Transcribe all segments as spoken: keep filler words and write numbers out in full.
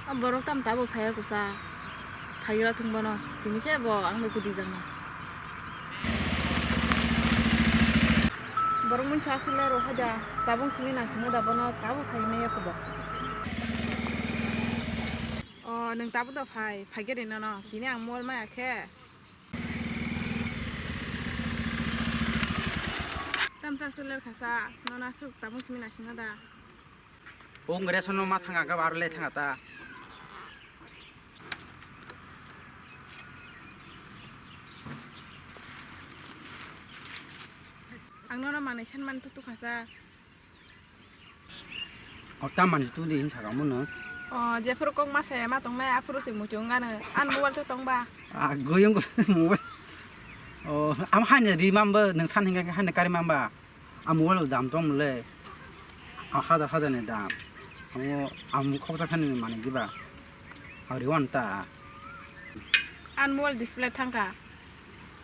Borok tam tabuk phaiya kwsa. Phaigra thung bono. Tini khe bo ang bai kwtwi jakna. Borok mungsa aswk le rohai da. Tabuk simi nang simi da bono tabuk phai manya khe bo. O, nwng tabuk da phai. Phai khe ri nono. Tini ang mol maya khe. Tamsa aswk le khasa. Nono aswk tabuk simi nang simi da. Ong ration no ma thanga ka bar le thanga ta. Ang nono manwi sanmani tutuk khasa. O ta manwi tutuk di hinsa ka muno. O jephuru kok ma saya ma tongnai aphuru se muchung gano. An mobile to tongba. A goyong ko mobile. O am hanya ri mamba nwng san hinga hanya kari mamba. A mobile dam tong le, a hajar hajar ni dam. Amo, amo khoksa khani mani diba. A riwan ta. An mobile display thangka.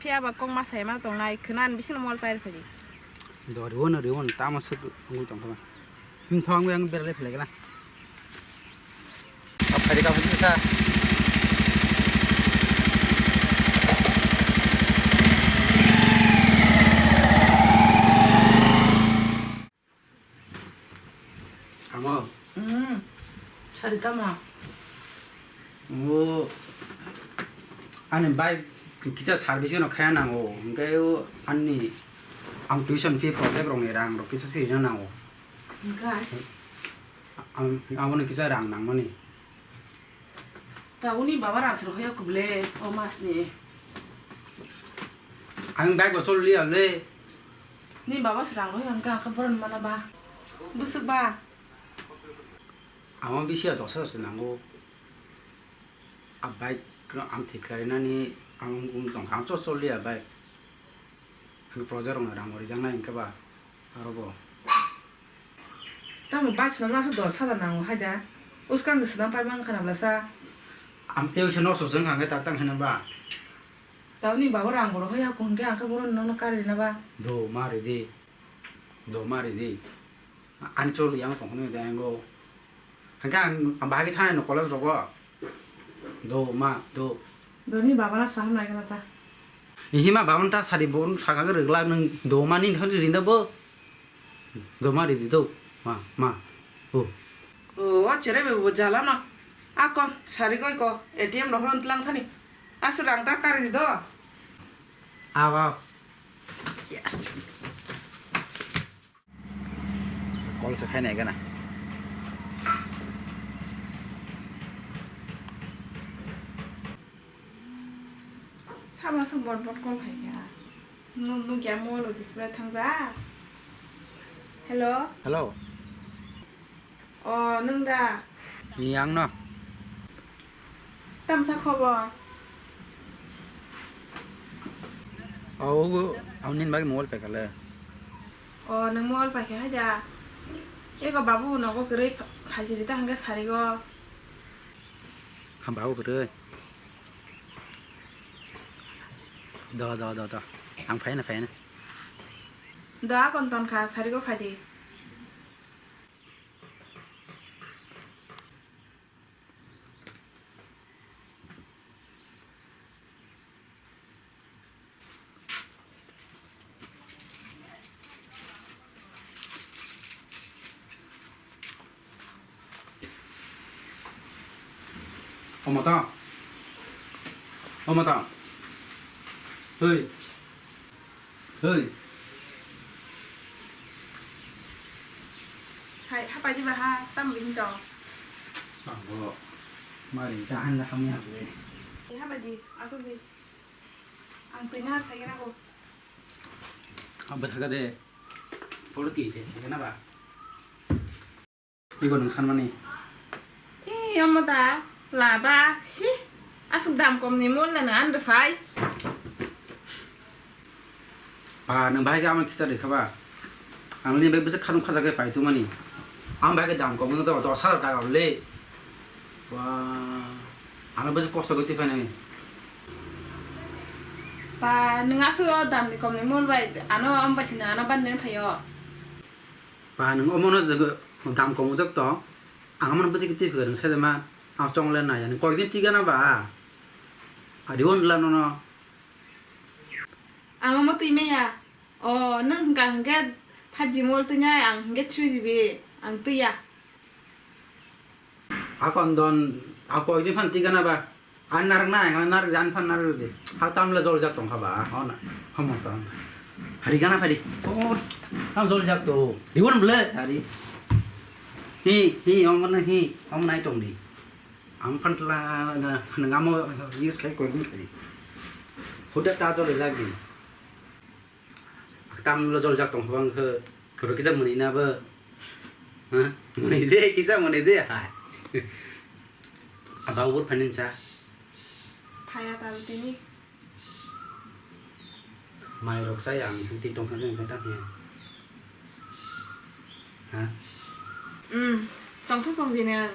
Phiya ba kok ma sai ma tongnai, khwna an bising mobile pair phadi. Do riwan, riwan ta ma suk ngul tong thaba. Him thang yang berle phele gela. Aphari ka busa. Amo. Hmm. Sari tamo. Mo ani bike kisa service no khaya nango. Hingke o ani ang tuition fee project rok ni rang rok kisa sirina nango. Hingke? Ang, ang, amo ni kisa rang nangmani. Tabukni baba rang se rohorya kubule o mas ni. Ang bike bo chol liya le. Ni baba se rang rohorya hingke ang khe boron mana ba. Bwswk ba? Amo bisi ya dos hajar se nango. A bike no ang thik khlai nani ang um tong kha, ang chol chol liya bike. Ang project rok no rang bo rijak nai hingke ba. Aro bo. Tamo bike swnamna aswk dos hajar nango hai da. Uskang se swnam pai mang khana bwlasa. Amtwi se nok sojwng hangke tak tang hwnba. Tabukni baba rang bo rohorya kho hwnkhe ang khe bono nono kari rina ba. Do ma ridi. Do ma ridi. Ani chol yang tong hwnwi da engo. Hangke ang, ang bahai khe thanai no college rogo. Do ma, do. Doni baba na saham nai kana ta. Hima baba ta sadi bon saka rwgla nwng do ma ni thani rinda bo. Do ma ridi do. Ma, ma. O. O, o chere be bo jala no. Akon sari goi ko A T M rohor tlang thani. Aswk rang ta kari di do. Awa. Yes. Call se khainai gana. Sama se bot bot call khai kha. Nuk nuk ya mobile o display thangja. Hello. Hello. O, nwng da? Ni ang no. Tamsa khobor? O, o, ang nini bagwi mobile paikha le. O, nwng mobile paikha hai da? Eko babu nogo kwrwi pha-, phaisiri ta hwnkhe sarigo. Ha, babu kwrwi. Do, do, do, do. Ang phaina, phaina. Do, akon tonkha, sarigo phaidi. Omo ta. Omo ta. Hei. Hei. Hai, hapai di ba ha, tam bini to. Abo, mari ta han da hamya bre. Hapai di, asuk di. Ang twi na thai na ko. Ang bwtha ka de. Polo twi de, na ba. Igo nwng sanmani. Ee, omo da, laba, si. Aswk dam komni mol lano an rwphai. Ba, nwng bahai khe amoni khitar rikha ba. Ang nini bai bwswk khatung khajagwi pai tongmani. Ang bahai khe dam kom wngkha dos hajar taka le. Ba, ano bwswk kosto gwi twi phainai. Ba, nwng aswk o damni komni mol bai ano, omo bai sino ano bandini phaio. Ba, nwng omono je dam kom ujak to, ang amano bwtwi khe twi phwrwng sai de ma. Ang chongle nai ani koikdin tigana ba. Ari on la nono. Ang omo twi maya. O, nwng hwnkha hwnkhe five G mobile twi nai, ang hwnkhe three G B, ang twi ya. Akon don, ako ini phan tigana ba. An nar nai, an nar jan phan nar de. Ha tamle jol jak tong kha ba, ho na. Homo to. Hari gana hari. Oh, tam jol jak to. Riwon ble hari. Hi, hi, om na hi, om nai tong di. Ang phan tla na, na ngamo use khai koi ni khai. Huda ta jol jak di. Tam lo jol jak tong phang khe, koro kisa muni na bo. Ha? Muni de, kisa muni de, hai. Aba ubur phanin sa. Phaya tal tini. Mai rok sai ang ti tong kha jeng kha ta he. Ha? Hmm, tong thung tong dine.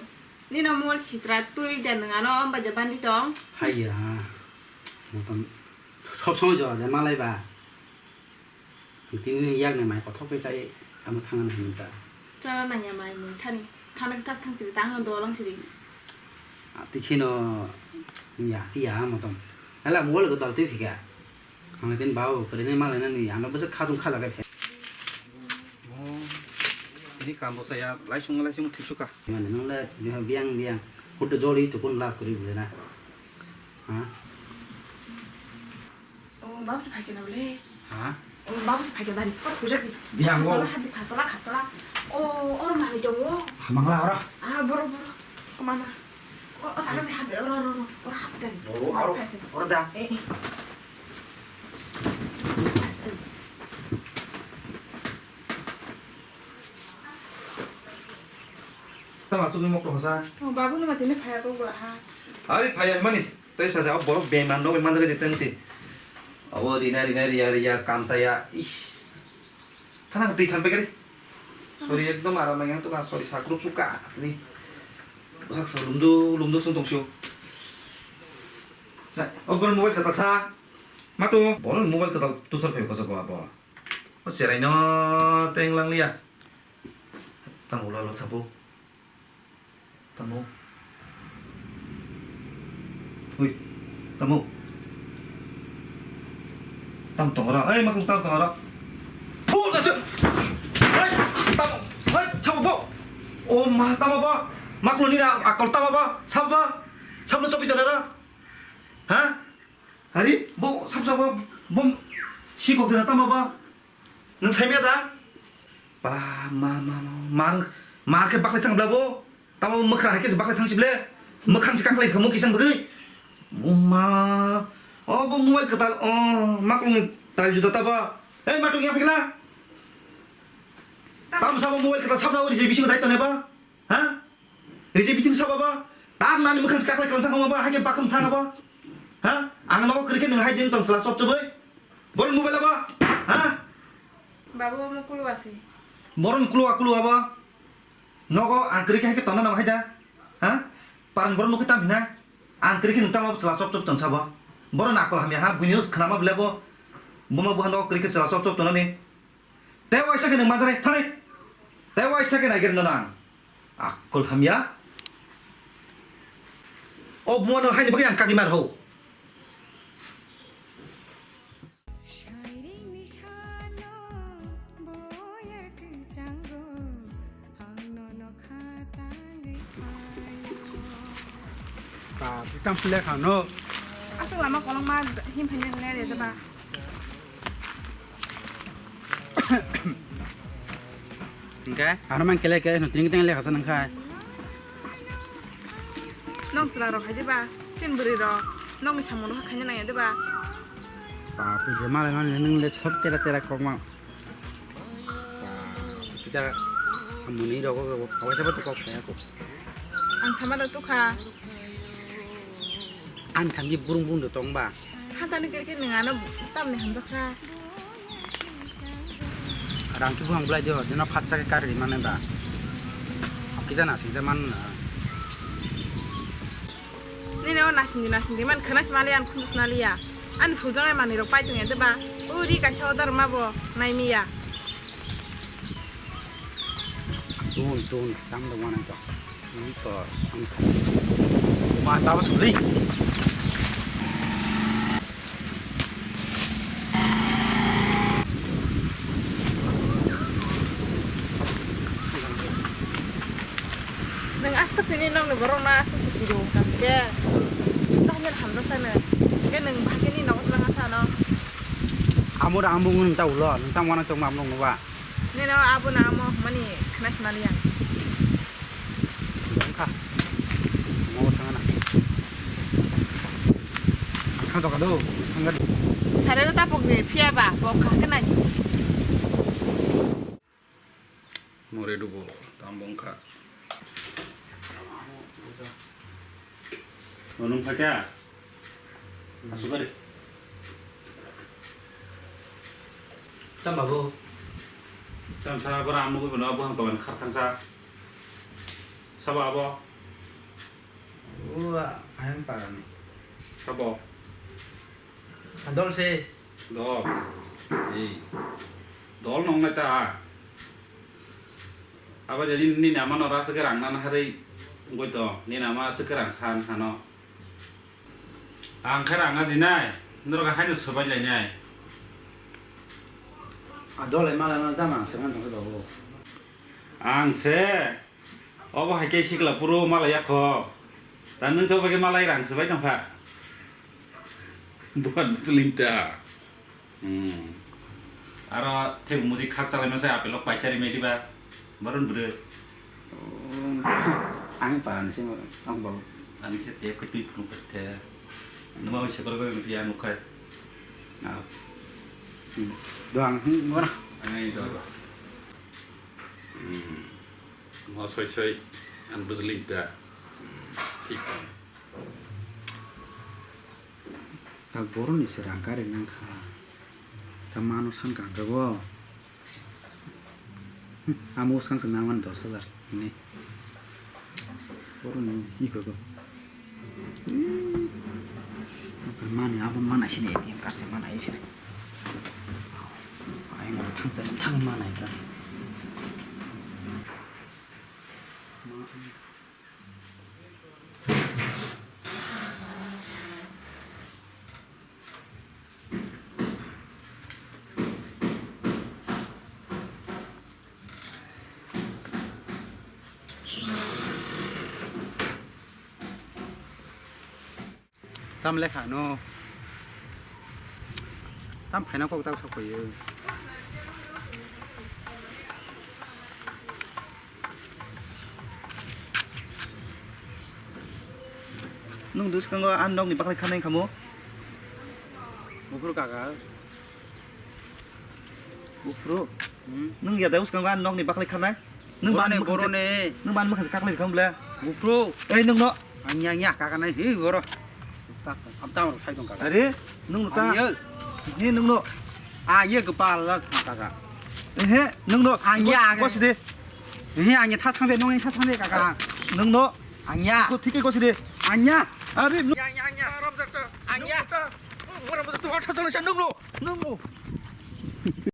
Nino mol sitra tui dan ngano amba jaban di tong. Hai ya. Motom sob somoi jora de malai ba. Tini yakni mai kothok bai chai tamo thangna hinwi ta. Chana nangya mai mui thani. Thana khe tas thang sidi, tang no dolang sidi. Ati kheno ya, ti ya motom. Hala mol ko dal twi phika. Ang tin bau kare ne malai nani ano bwswk khatung khaja khe. Oh. Ini kambo saya laisung laisung thik suka. Mane nang le biang biang. Hudu joli tu kun la kuri bule na. Ha? Oh, babu se phai kena bole. Ha? Oh, babu se phai kena bole. Pura pujak. Biang go. Tola hadi kha, tola kha, tola. Oh, or mani jong wo. Hamang la ora. Ah, boro, boro. Oh, mama. Oh, oh, sana se hadi, ora, ora, ora. Ora hadi dan. Oro, oro. Phai se. Ora da. Eh, eh. Tama sugui mokto hosa. Oh, babu no matine phaya ko gula ha. Ari phaya mani. Tei saja o borok beman rok manjaga di tengsi. Abo rina rina riya riya kamchaya. Ish. Thana twi than pegari. Sorry ekdom aram nang yang tuka sorry sakruk suka ni. Sak sa lumdu lumdu sung tongsio. Na, o bor mobile kata sa. Mato, bor mobile kata tusar phe kosa bo abo. O cherai no teng lang liya. Tang ula lo sabo. Tamo. Ui, tamo. Tam tongora, ei, maklung tam tongora. Pul da sir. Ei, tamo. Ei, sabo bo. O ma, tamo ba. Maklung ni ra, akol tamo ba. Sab ba. Sab lo chopi tonera. Ha? Hari, bo sab sabo bom sikok dena tamo ba. Nwng saimya da? Ba, ma, ma, ma, mar, mar khe baklai thang bla bo. Tamo mwkhra hai khe baklai thang si ble. Mwkhang si kaklai khamu kisan bwgwi. O ma. O bo mobile kwtal, o, maklung ni tal juda ta ba. Ei, matung ya phikla. Tam sabo mobile kwtal sabna ori je bising dai tone ba. Ha? Riji biting sa baba. Tam nani mwkhang kaklai kalang thang baba, hai khe bakhum thang baba. Ha? Ang nogo kwrwi khe nwng hai din tong sala chop chobwi. Borok mobile baba. Ha? Babu omo kulu asi. Borok kulu kulu baba. Nogo ang kwrwi khe hai khe tongna nang hai da. Ha? Parang borok nukhi tam hina. Ang kwrwi khe nwng tam sala chop chop tong sabo. Borok nakol hamya ha buino khnama bole bo. Buma buha nogo kwrwi khe sala chop chop tonani. Tei waisa khe nwng manjari thani. Tei waisa khe naiger no nang. Akol hamya. O buma no haini bagwi ang kagimar ho. Ba, bitang pile khano. Aswk lama kolokma him phaina nai re ba. Hingke? Ano mang kele kele no tini teng lekha sa nang khai. Nong sila rok hai diba? Chin bwrwi rok. Nong ni samung rok khaina nang ya diba? Ba, tu je malai mani nung le sob tera tera kok ma. Ba, kita amuni rok kok kok kok saya ko. Ang sama da tukha. Ani thangki burung burung de tong ba. Hatani kiri kiri nang ano tamni hamjak sa. Rang ki buhang bulai dio, jeno phatsa ke kari mane ba. Kisa nasing de man na. Nini o nasing di nasing di man khana si mali an khundu sna liya. Ani phul jangai mani rok pai tong ya de ba. O ri kaisa o dar ma bo nai miya. Tun tun tam da wana to. Ma, tama suli. Nang aswk sini nang ni borok na aswk sini do kake. Tah nang hamjak sana. Ke nang bahai ni nang tang sana. Amo da amo ngun ta ulo, nang tang wana tong ma nang ba. Nino abo na amo mani khna sinani yang. Wngkha. Mo thangana. Thang to kado, thangga. Sare to tapok ni phiya ba, pok kha kena. More dubo, tambong kha. Onung phakya. Asugari. Tam babu. Tam sa bora amu ko no abu hang kawan khar thang sa. Sabo abo. Ua, ayang parani. Sabo. Adol se. Dol. Ei. Dol nong neta. Abo jadi ni nama nora sekarang nana hari. Ngoi to, ni nama sekarang san sano. Ang khe rang ajinai, norok haino swbai lainai. A dole mala mala tamo ang swkang tongkhe babu. Ang se, obo hai khe sikla phuru malai ya kho. Da nwng se obo khe malai rang swbai tongkha. Buat muslim ta. Hmm. Aro thebo muji khak chalai masa apel o paicharwi mai diba. Baron bwrwi. Oh, ang parani se ang babu. Ani se te kutui phung te. Numa wi sekor ko piya nukhai. Ah. Hmm. Do ang hmm, ngora. Ani do. Hmm. Mo soi soi an bujling ta. Thik. Tak boroni se rang kari nang kha. Ta mano san kang kha bo. Amo swkang se nangmani dos hajar hwnwi. Boroni iko go. Mani abo manai sini, A T M card se manai sini. Ai, mo thangsa thang manai ka. Tam lekha no. Tam phaina kok tak sok phaio. Nwng duskango a nokni baklai khanai kamo? Buphuru kaka. Buphuru. Hmm. Nwng ya dai uskango a nokni baklai khanai? Nwng ban boroni, mwkhang se, boroni. Nwng ban mwkhang se kaklai rikha bwle? Buphuru. Ei nwng no. Angya, angya, kaka nai hi boro. Tam, tam, tam, sai dong kaka. Are, nwng no ta. Angya. He nwng no. Angya kepal la kaka. Ehe, nwng no. Angya, ko, angya. Ko sidi. Ehe, angya tha thang de, nwng tha thang de kaka. Nwng no. Angya. Ko thik ko sidi. Angya. Are, nwng. Angya, angya, angya. Ram jak ta. Angya. Nwng ta. Ora mo tu hot hot sa nwng no. Nwng no.